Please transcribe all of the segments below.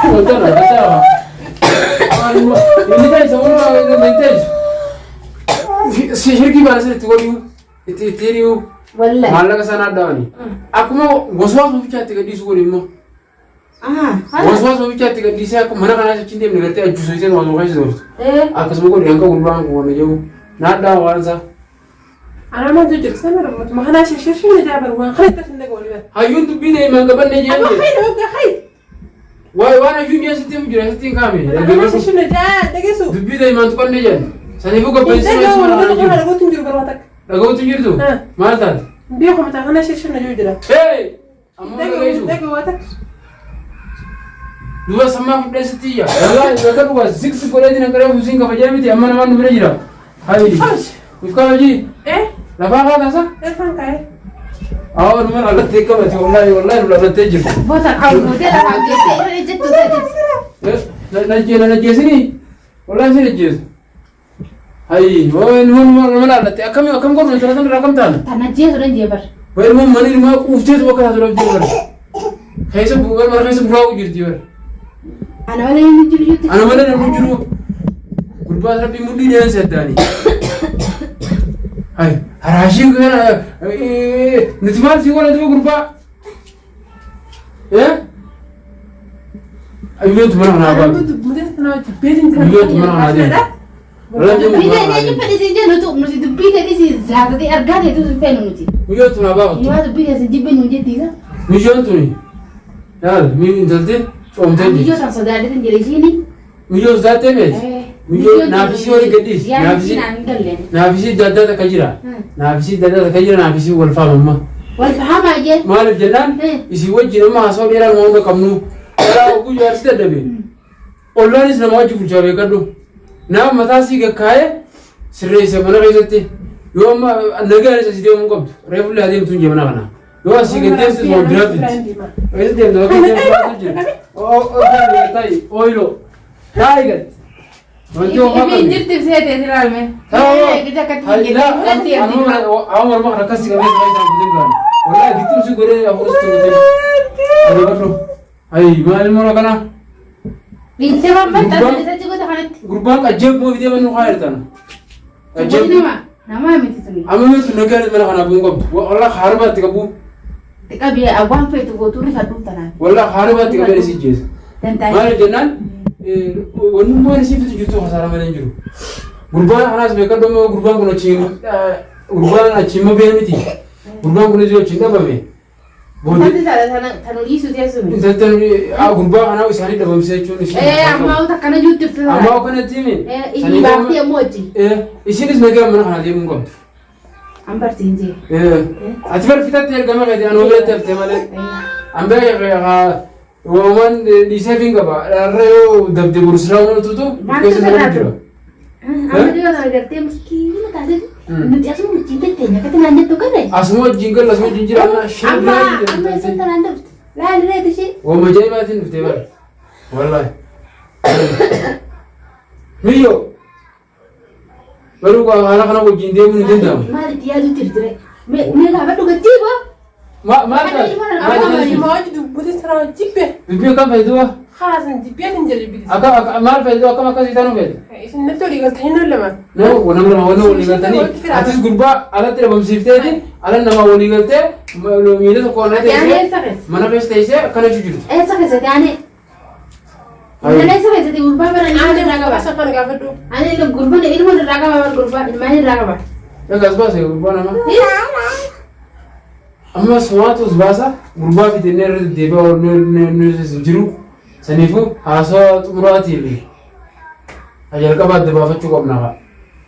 Wantana wantana. Inni taa'isa waan inni taa'isa. Shirkii baana itti godhuu itti itti hiriyu Wallahi. maallaqa sana addaani. Akkuma waswaasa ofichaa itti gadhiisu godhi immoo. Waswaasa ofichaa itti gadhiisee akkuma mana kanaa achi hin deemne gartee ajjuusa waan keessa doortu. Akkasuma godhi hanga gurbaan kun waan jedhu naaddaa waan isaa. Anaa maaltu jira sana rammatuma kanaa shirshirshir na jaabar waan kana itti asin dhaga'u ni bara. Hayyuun dubbii deemaan qabannee Amma jee. hayda waggaa hay. Waay waan hayyuun jee sitti himu jira sitti hin kaame. Kanaa shirshir na jaa dhageessu. Dubbii deemaan tuqannee jedhan. Saniifuu Hin gabbeessii dhaga'u mana nama kana tokko jiru. kana dhaga'uutu hin jiru garuu takka. Dhaga'uutu jirtu? Maal taate? Beeku mataa kanaa shirshir na jiru jira. Hey! Ammoo Dhaga'u dhageessu. dhaga'u waa takka. Duba sammaa fudhee sitti iyya. Wallaahi bakka dhugaa zigzig godheetiin hanqaree fuusiin kabajee miti amma namaan nu bira jira. Hayi. If kabajii. Eh? Lafaa kaa taasa? Irfan ka'ee. Awwa numa lalattee qabati wallaahi wallaahi nu lalattee jirti. Bota kan gootee lafaan geessee irra ejjettu taatee. Na najjeesinii? Wallaahi si najjeesu. Hayi hoo numa numa nama lalattee akkam akkam godhu intala sana irraa akkam taana? Tan ajjeesu dan jee bar. Wayi ilmoo mana ilmaa quufteetu bakka taatu dhabdee bara. Keessa bu'uura mana keessa buraa'u jirti bara. Ana malee inni jiru jirti. Ana malee namni jiru gurbaan rabbii mudhii dhiyaan addaani. Hayi haraashii kana nuti maal sii godhan duba gurbaa? Eh? Ayyootu mana kanaa baatu. Ayyootu mana kanaa deemu. Dubbii ta'e eenyu fedhe siin jennu nuti nuti dubbii ta'e si zaatatee argaa ta'e tu feenu nuti. Miyyoon tun abaa Yoo dubbii ta'e si jibbe nu jettiisa. Miyyoon tuni. Yaal mi intalti coomtee Miyyoo jirti. tan sodaadheetin jedhe ishiini. Miyyoon sodaattee beeti. Miyyoon naafisii wali gadhiisi. Yaadni naan hin galleen. Naafisii adda addaa takka jira. Naafisii adda addaa takka jira naafisii wal faamamma. Wal fahamaa jee. Maaliif jennaan isii wajjin amma haasawaa dheeraa nama hunda qabnu. Dhalaa oguu jaarsi dadhabe. Ollaanis nama wajji bulchaa beekadhu. Nama mataa sii gakkaa'ee sirreessa mana keessatti. Yoo amma nagaanis asii deemuu hin qabdu. Reefullee adeemtu hin jee mana kana. Yoo asii gad deemtu waan biraa fiddi. Eessa deemtu bakka deemtu baatu jira. Taa'i ooyiloo. Taa'i gad. Wanti homaa Ifi qabdi. jirti seete silaalme. Amma morma kana akkasii qabee siree isaa guutuu gaana. Wallaahi gittuu si godhee afuris turuutiin. Adabadhu. Ayi maal mura kana? Dhiittee waan maxxansa isa jigota kanatti. Gurbaan qajjeebboo fidee mannu haa jirtan. Tuni nama namaa miti tuni. Amma yoo tun nagaan mana kanaaf hin qabdu. Wallah haarba itti qabu. Qabi waan feetu gootuu rifadhuuf tanaaf. Wallah haarba itti qabee si jeessa. Dantaa. Maal jennaan wannummaan isii fitu jirtu kasaara malee hin jiru. Gurbaan kanaas beekadhu ammoo gurbaan kun achiin gurbaan achiin mabee miti. Gurbaan kunis yoo achiin dhabame Intalti tana tanu dhiisu teessumi. Intalti gurbaa kanaa isaanii dhabamsee jechuun ishee. Ee ammaa wanta akkana jirutti jirtu. Ammaa kanatti himi. Ee inni baaftee ammoo wajji. Ee isinis nagaa mana kana deemuu qabdu. An barsiin jee. Ee ati bar fitatte ergama keeti anuu biratti haftee malee. An beekee Waan dhiisee fi qaba. Irra yoo dabde boru sirraa waan tutu Maaltu keessa sirraa sana jira. Amma dhiyoo kana gartee miskiina taatee nuti asuma wajjin tetteenya akkatti naan jettu kana. Asuma wajjin galla asuma wajjin jira amma Amma amma eessatti naan dhufte? Laali reeti ishee. Waan ajaa'ibaatiin dhuftee bara. Wallaahi. Miyyoo. Garuu haala kana wajjin deemuun hin danda'amu. Maal itti yaaduu tirtire? Mee gaafadhu gachii boo. Maal taate? Maal taate? Maal dubbate sirraa jibbe. Dubbii akkam fayyadu? Haasan jibbee kan jedhu jibbite. Akka akka maal fayyadu akkam akkasii tanuu feete? Isin natti olii galtanii nan lama. No, nama lama wanna walii galtanii atis gurbaa alatti dhabamsiifteeti ala nama walii galtee miila tokko ala Ati aanee teessee eessa keessa? mana keessa teessee akkana jechuu jirtu. Eessa keessatti aanee? Intala eessa keessatti gurbaa bara ilma Aanee irraa qaba. safan gaafadhu. Ani gurbaan ilma irraa qaba bara gurbaa ilmaan irraa qaba. Egaa as baase gurbaa nama. Amma sumaatu as baasa gurbaa fidannee irra deddeebi'aa jiru. Saniifuu haasawa xumuraatii fi jalqaba adda baafachuu qabna.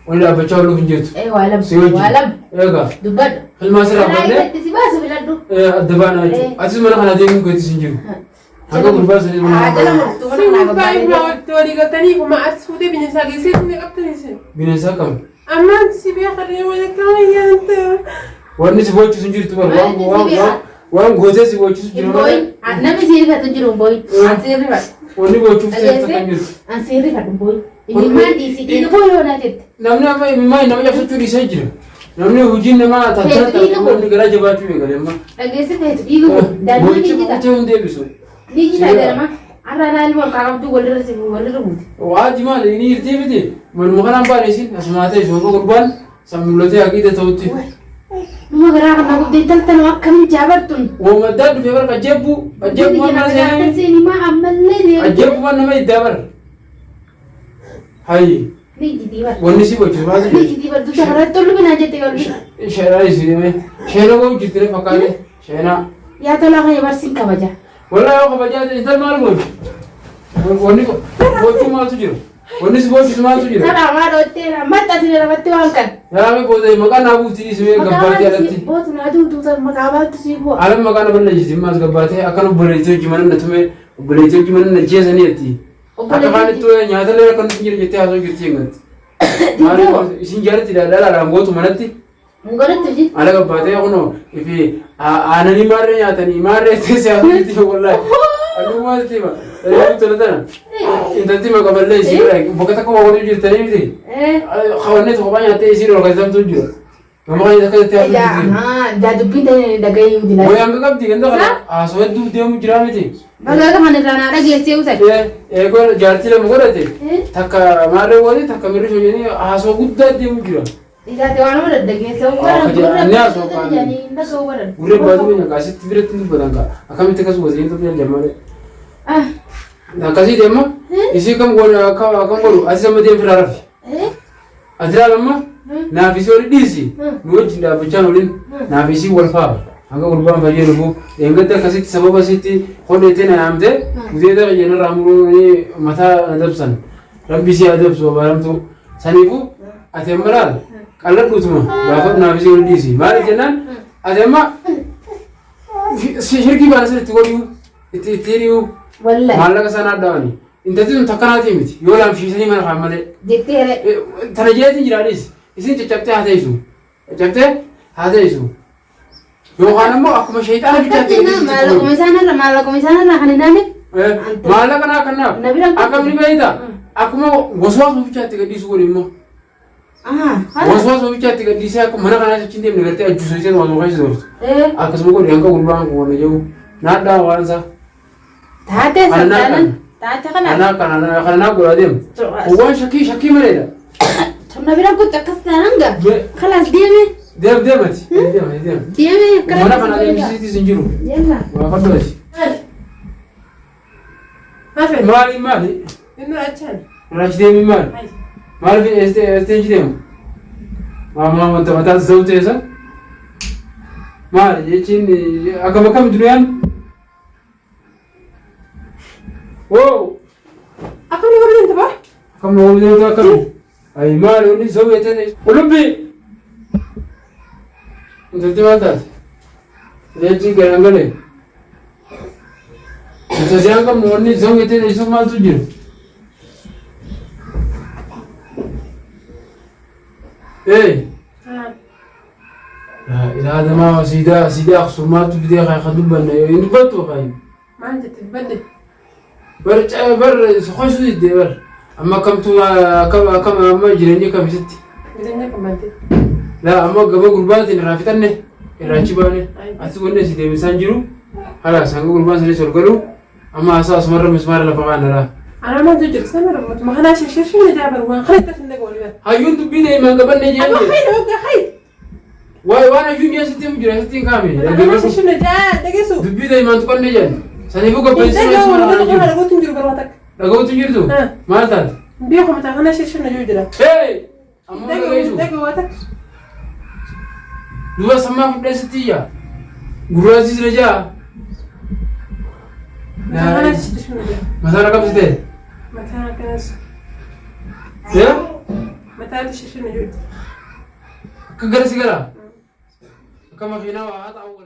Wani dhaabbachaa ooluuf hin jirtu. Ee waa lama. Si wajjin. Waa lama. Egaa Dubbadhu. ilmaa sirraa Karaa fudhannee itti si baasu filadhu. adda baanaa jechuudha. Atis mana kana deemuun keetis hin jiru. Hanga gurbaa sanii mana Haa jala kana. murtuu mana kanaa Sin baay'ee gabbaa. walii galtanii kuma as fuutee bineensaa geessee isin qabtanii isin. Bineensa akkam? Ammaan si beeka deema jettanii yaanta. Wanni si boochisu hin jirtu bara waan waan waan waan gootee si boochisu Hin jira malee boo'in. Namni si rifatu hin jiru hin boo'in. An si rifadhu. wanni boochuuf si Dhageessee? hin jirtu. An si rifadhu hin boo'in. Imimmaan dhiisii dhiiga boo'ee naa jette. Namni amma imimmaan nama cabsachuu dhiisee jira. Namni hojiin namaa tattaa Feetu namni garaa jabaachuu eegale amma. Dhageessee feetu dhiiga kun daandii ni Boochicha jita. kuttee hin deebisu. Ni jita jedhama. Har'a naa ilmoo harkaa qabdu walirra si walirra buute. Waati maali inni jirtii miti manuma kanaan baane isin asumaa ta'e sooma gurbaan san mul'atee aqiida ta'utti. Numa garaa kana gubdee intaltanuu akkamiin jaabartun. Womaddaa dhufee bar qajeebbuu qajeebbuu mana seenee Seenii ammallee deemte. qajeebbuu nama iddaa bar. Hayi Ni jitii bar. wanni si gochuu maal Ni jitii bar dugda karaa tollu binaa jette galbi. Sheenaa isin sheenaa ga'u jirtire fakkaate sheenaa. Yaa tolaa kan barsiin kabaja. Walaa yoo kabajaa ta'e intal maal gooti? Wanni gochuu maaltu jira? Wanni si gochisu maaltu jira? Sana maa dhootteera maxxasine lafatti waan kan. Yaame booda maqaa naa buuti isimee gabbaatee alatti. Bootu naa duutuu maqaa maaltu sii bu'a. Alam maqaa na balleessiti maas gabbaatee akkan obboleettii hojii mana na tume obboleettii hojii mana na jeesanii jetti. Akka kaanittu nyaatallee akka nuti jira jettee haasoo jirti eegatti. Maaliif isin jaalatti dhalaadhaan gootu manatti Godhatti hojii. ala gabbaatee kunoo ifi aananii maarree nyaatanii maarree teessee haasoo jirti wallaahi. Adumaa sitti hima. Tola tana. Intalti maqa balleessi bira bakka takka waa godhuu jirtanii miti. Hawwanni tokko baa nyaattee isiin ol kasamtuu jira. Nama kan akka jettee haasoo jirti. Ijaa dubbiin ta'e dhaga'ee hundina. Wayi hanga qabdi ganda kana haasoo hedduu deemu jira miti. Bagaa kan irraa naa dhageessee usan. Eegoo jaartii lama godhate takka maarree godhe takka mirri shojanii haasoo guddaa deemu jira. Ijaate waan nama daddageessa. Inni haasoo qaami. Gurree baatu keenya kaasitti biratti dubbatan kaa akkamitti akkas gootee hin tuffee jammalee. Akkasii deema isii kam godhu akkam godhu asii amma deemu firaa rafi. Ati laal amma naaf isii oli dhiisi nu wajjin dhaabbachaa waliin naaf isii wal fa'a hanga gurbaan fayyee dhufu eeggatte akkasitti sababa isitti hodheettee na yaamte gudeeda qayyana irraa muruu mataa na dabsan rabbi isii haa dabsu abaaramtuu saniifuu ati amma laal qalladhuutuma gaafadhu naaf isii oli dhiisi maaliif jennaan ati amma shirkii baana sirriitti godhuu itti itti hiriyu Wallahi. maallaqa sana addaani intalti sun takkanaatii miti yoo laamshiisanii mana kaan malee. Jettee re. Tana jeetiin jiraadhis isin caccabtee haa teessu caccabtee haa teessu yookaan immoo akkuma shayxaana Akkas jennaan maallaquma isaanirra maallaquma isaanirra kan hin aanne. Maallaqa naa kannaaf Na biraan akkam ni beekta akkuma waswaasuma bichaatti gadhiisu godhi immoo waswaasuma bichaatti gadhiisee akkuma mana kanaa achi hin deemne gartee ajjuusa isheen waanuma keessa turte akkasuma godhi hanga gurbaan kun wanna jedhu naadhaa waan isaa Taatee Anaa sabdaanan. kana. Taatee kana. Anaa kana kana naa godhaa deemu waan shakkii shakkii maleedha. Na biraan kutti akkas taanaan gaa. Be- Kalaas deeme. Deem deemati deem deem. Deeme akkana. Mana kana deemsisiitis hin jiru. Yalla. Waa fadhooti. Maal Maali maali? Inni achaan. Rachi deemi maali? Maali fi eeste eeste hin deemu? Maama wanta mataa zawu teessa. Maali jechuun akkam akkam duniyaan? Woo! Akkam nama bileen taphaa? Akkam nama bileen akkam? Ayi maali wanni zawu jettee qulubbi! Intalti maal taate? Jechi garaan galee. Intalti hangam wanni zawu jettee teessuuf maaltu jira? Ee! Ilaa damaa siidaa siidaa Aksumaatu fidee kan dubbanne hin dubbattu kan. Maal jette dubbanne? Bar bar soqosuu diddee bar amma akkamtu akkam akkam amma jireenya kamisitti. Jireenya kamante. Laa amma gaba gurbaatiin irraa fixanne irraa achi baane achi wanni asii deebisaan jiru halaas hanga gurbaan sanis ol galu amma haasaa asumarra mismaara lafa kaanarraa. Anaa maaltu jira sana rammatuma kanaa shirshirshirna jaabar waan kana itti hin dhagahu ni Hayyuun dubbii deemaan qabanne Amma jee. hayda hoggaa hay. Waay waan hayyuun jee sitti himu jira sitti hin kaame. Kanaa shirshirna jaa dhageessu. Dubbii deemaan tuqanne jeen. Saniifuu Hin gabbaisiin dhagahu asuma waan jiru. kana dhagahuutu hin jiru garuu takka. Dhaga'uutu jirtu? Maal taate? Beeku mataa kanaa shirshirna jiru jira. Hey! Ammoo dhaga'isu. Dhagahu waan takka. Duba sammaa fudhee sitti iyya. Gurraachi na jaa. Mataa kanaa shirshirna jira. Mataa na qabsite. Mataa kanas Ee? mataatu shirshirna jiru. Akka gara si gara. Akka makiinaa waa haa ta'u.